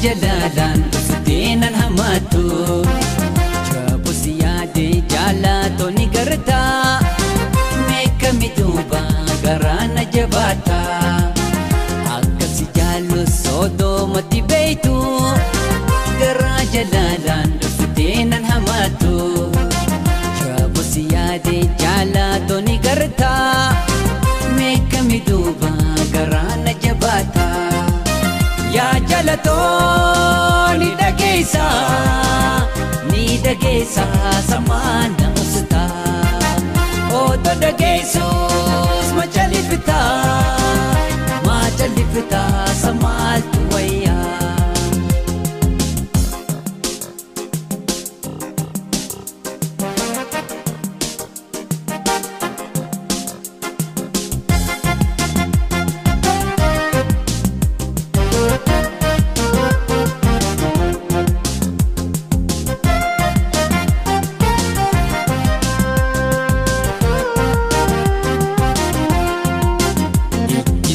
Jalalaan dhufteenan hamatu Jabusi yaade jaalatoo ni gartaa Meekami duuba garaana jabaata Akkasi jaallu sodoomatti beeytu Garaa jalalaan dhufteenan hamatu Jabusi yaade jaalatoo ni gartaa Meekami duuba garaana jabaata Yaa jalatoo ni dhageessa samaana usta Otoo dhageessus macallifta samaaltu wayyaa.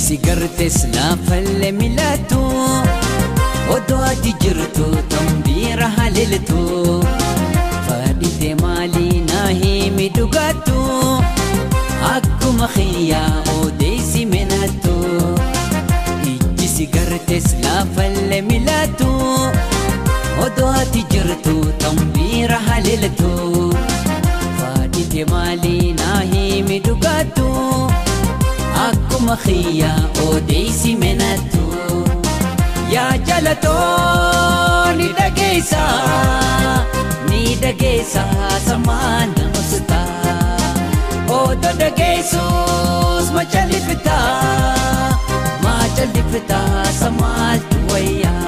Sigartes laafalle milatu odoo ati jirtu tambiira haliltu fadhite maalii naa himi dhugaattu akkuma xiyyaa odeessi menattu ijji sigartes laafalle milatu odoo ati jirtu tambiira haliltu fadhite maalii naa himi dhugaattu Akkuma xiyyaa odeessi menattu Yaa jalatoo ni dhageessa samaana usta Otoo dhageessus macallifta samaaltu wayyaa.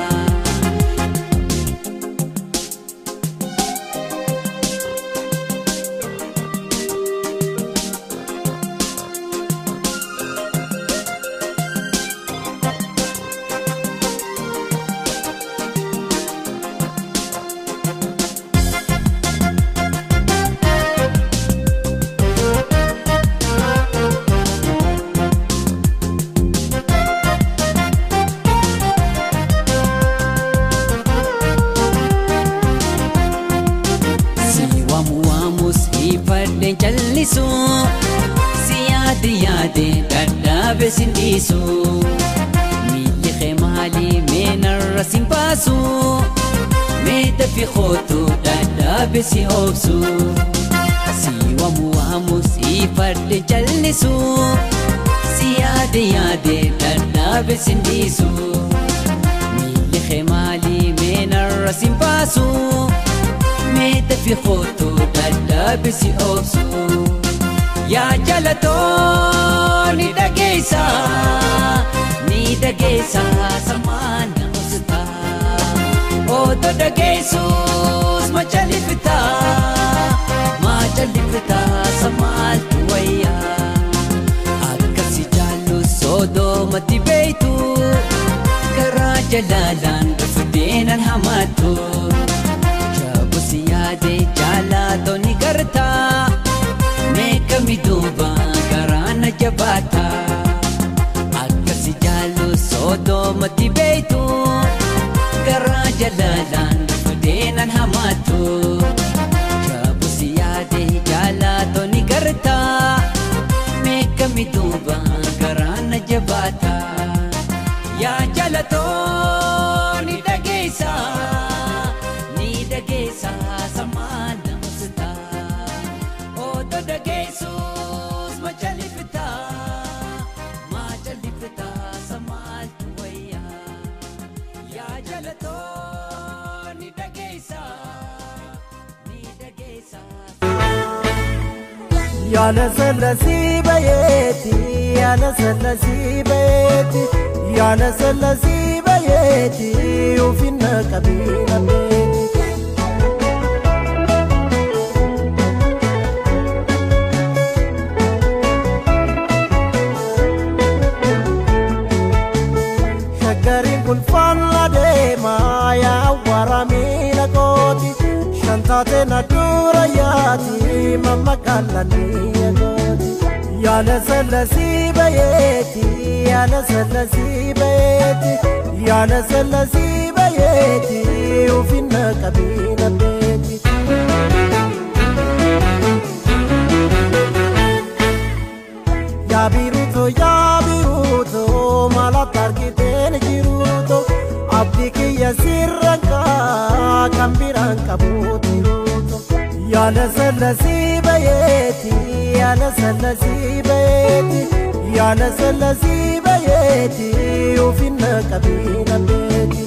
Jallisu si yaade yaade dadhaabe sin dhiisu miilli kee maalii meenarra sin baasu mee dafi kootu dadhaabe si obsu si waamu waamu si fadhe jallisu si yaade yaade dadhaabe sin dhiisu miilli kee maalii meenarra sin baasu mee dafi kootu dadhaabe si obsu Yaa jalatoo ni dhageessa samaana usta Otoo dhageessus macallifta samaaltu wayyaa Akkasi jaallu sodoomatti beeytu karaa jalalaan dhufteenan hamatu Jabusi yaade jaalatoo ni gartaa Meekami duuba garaana jabaata Akkasi jaallu sodoomatti beeytu karaa jalalaan dhufteenan hamatu Jabusi yaade jaalatoo ni gartaa Meekami duuba garaana jabaata Yaa jalatoo ni dhageessa samaana usta Otoo dhageessus macallifta samaaltu wayyaa Yaa jalatoo ni dhageessa. Yaala sallasii bayeeti yaala sallasii bayeeti yaala sallasii bayeeti ufinna qabiina beeti. Shaggariin kun faana deemaa yaa warra miila kooti shantaate na dura yaati mamma kallanni gooti. Yaala sallasii bayeeti yaala sallasii bayeeti yaala sallasii bayeeti. bayeeti ufinna qabiina beeti. Yaabiruuto yaabiruuto mala tarkiteen jiruuto abdii kiyya sirrankaa kan biraan qabuutiruuto. Yaala sallasii bayeeti yaala sallasii bayeeti yaala sallasii bayeeti ufinna qabiina beeti.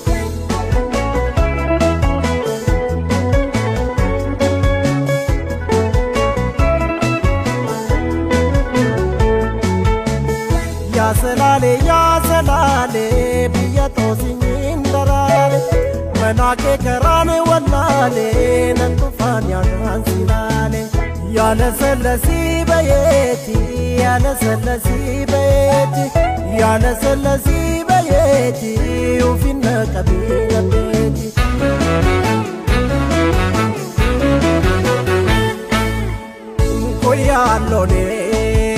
Yaasalaale yaasalaale biyya toosinyiin daraare manaa kee karaan wallaale nan tufaan yaadaan silaale. Yaala sallasii bayeeti yaala sallasii bayeeti yaala sallasii bayeeti ufinna qabiina beeti. Koyyaalolee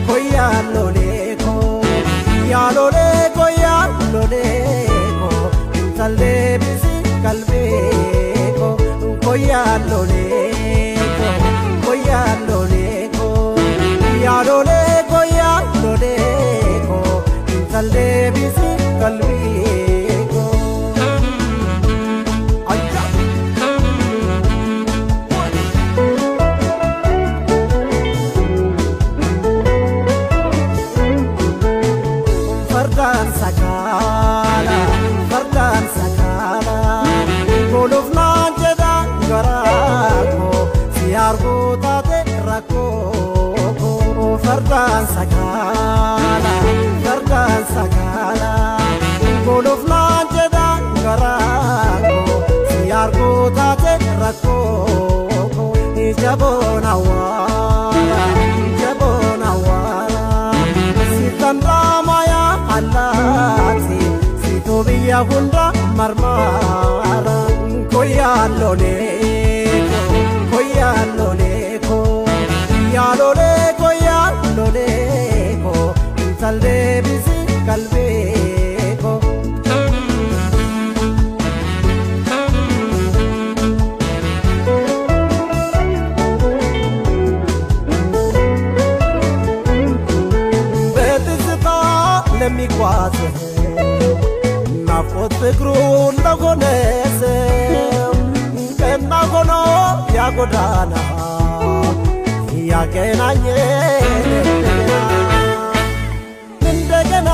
koyyaalolee koyyaalolee koyyaalolee ko intallee bisi qalbii ko koyyaalolee ko koyyaalolee ko koyyaalolee koyyaalolee ko intallee bisi qalbii ko. Fardaan sakaala fardaan sakaala golofnaan jedhaan garaa koo si arguu taate rakkoo koo. Fardaan sakaala fardaan sakaala golofnaan jedhaan garaa koo si arguu taate rakkoo koo. Ija boona awwaala ija boona awwaala sitan raamaya allaati situ biyya hunda marmaara. Koyyaalolee koyyaalolee koyyaalolee koyyaalolee ko intallee bisi qalbii ko. በትዝታ ለሚጓዝ ናፍቆት ፍቅሩን ለሆነ ሰው ቀና ሆኖ ያጎዳና ያገናኘን እንደገና